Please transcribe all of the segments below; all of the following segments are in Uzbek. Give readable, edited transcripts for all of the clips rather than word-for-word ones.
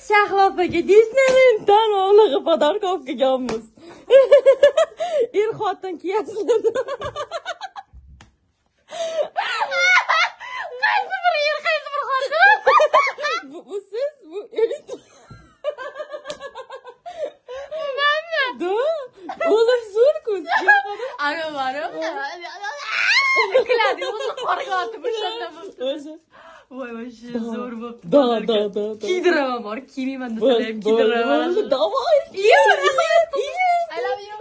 Shahlo opaga Disneylenddan unaqa подарка olib kelganmiz. Er xotin kiyasizlar. Qaysi bir er, qaysi bir xotin? Bu siz, bu elit. Manmi? Да. O'g'lim zo'r-ku. Aro baro. Kuladi, o'zi qorga otib o'shanda. O'sha. Voy, вообще zo'r bo'pti. Да, да, да, да. Kiydiraman, bor, kiymayman desalar ham Bo'ldi, kiydiraman. bo'ldi, давай. I love you.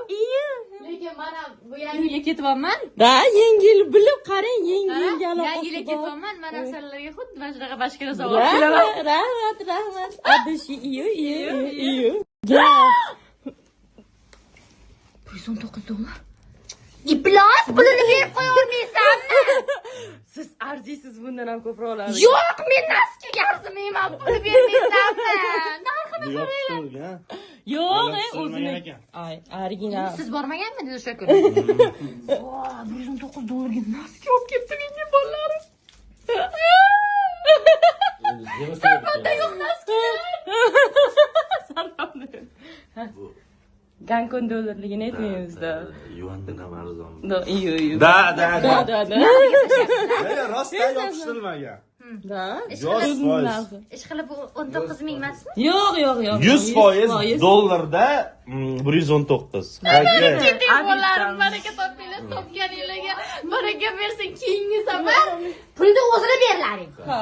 Lekin mana bu yangi yilga ketyapman. Да, yangi yil bilib qarang, yangi yilga Yangi aloqasi yilga bor. ketyapman. Mana sizlarga xuddi mana shunaqa bashkara sovg'a olib kelaman. Rahmat, rahmat, rahmat. Adashi, iyo, iyo, iyo. Ya. 119 dollar. Iflos, pulini berib qo'yavermaysanmi? Siz arziysiz bundan ham ko'proq oladi. Yo'q, men носки ga arzimayman, pul bermaysanmi? Narxini Yopishtirilgan. Yo'q, Yopishtirilmagan o'zini. Ekan. Ay, original. Siz bormaganmidingiz o'sha kuni? Voy, 119 dollarga носки olib kelibdi menga bolalarim. Sarpanda yo'q носки. Sarfamda. Gonkong dollarligini aytmaymizda. Yuandan ham arzon. Да, iyo, iyo. Да, да, Да, да. да, да. Rostdan yopishtirilmagan. Да. 100%. Narxi. Ishqilib, bu 19 ming emasmi? Yo'q, yo'q, yo'q. 100% dollarda 119. Keting, bolalarim, baraka topinglar, topganinglarga baraka bersin. Keyingi safar pulni o'zini berilaring. Ha.